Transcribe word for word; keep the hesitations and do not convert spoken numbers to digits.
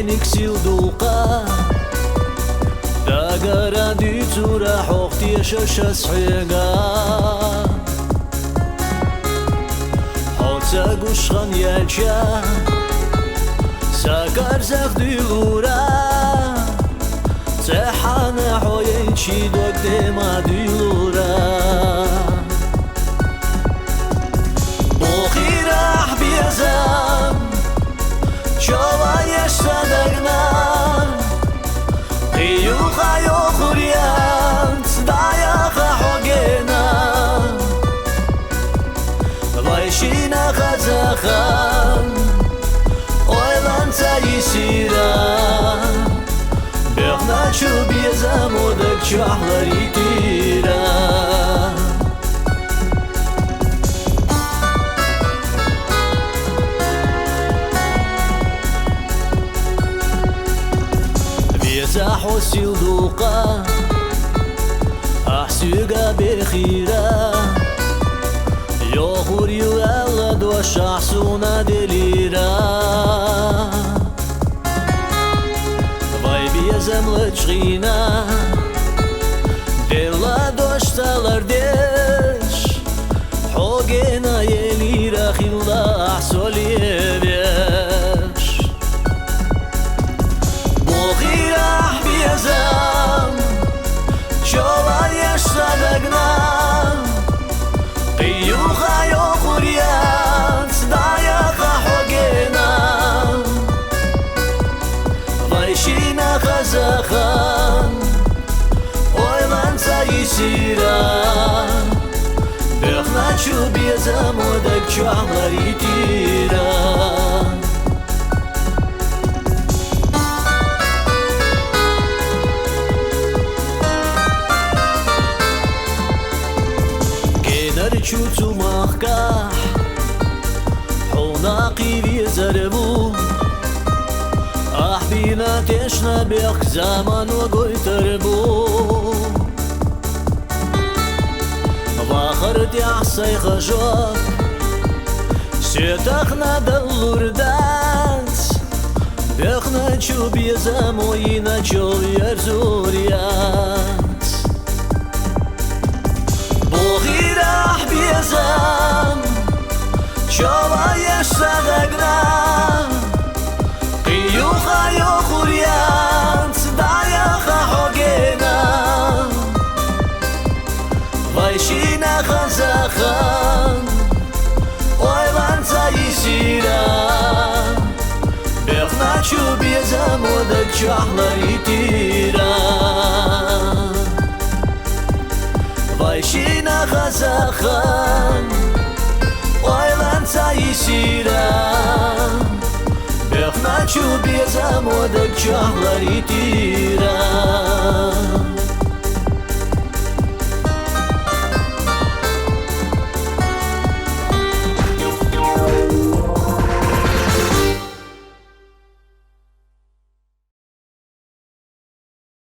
Никсил дулкъа, дагара дуьйцура хьох тешаш ас хьоьга. Хьо ца гуш хан яьлча, са карзах дуьйлура, цхьана хьо яйчи дог тӀе ма дуьйлура. Бохира ахь безам, чола еш сан дагна, кхин юха йохур яц, дӀаяха хьо гена. Вай шина хазахан, ойланца йисира, бехначу безамо даг чохь ларитира. Веза хьо сил дулкъа, ахь соьга бехира, йохур ю аьлла дош ахь суна делира. Вай безам лачкъийна, делла дош ца лардеш, хьо гена елира хилла ахь со левеш. Бохира ахь безам, чола еш сан дагна, кхин юха йохур яц, дӀаяха хьо гена. Вай шина хазахан, ойланца йисира, бехначу безамо даг чохь ларитира. Генарчу цу махкахь хьуна кхин везар ву, ахь бина тешна бехк замано гойтар бу. Вахар тӀехь сайн хажо, соь тахана даллур дац, бехначу безамо йина чов ерзур яц. Бохира ахь безам, чола еш сан дагна, кхин юха йохур яц, дӀаяха хьо гена. Вай шина хазахан, ойланца йисира, бехначу безамо даг чохь ларитира. Вай шина хазахан, ойланца йисира, бехначу безамо даг чохь ларитира.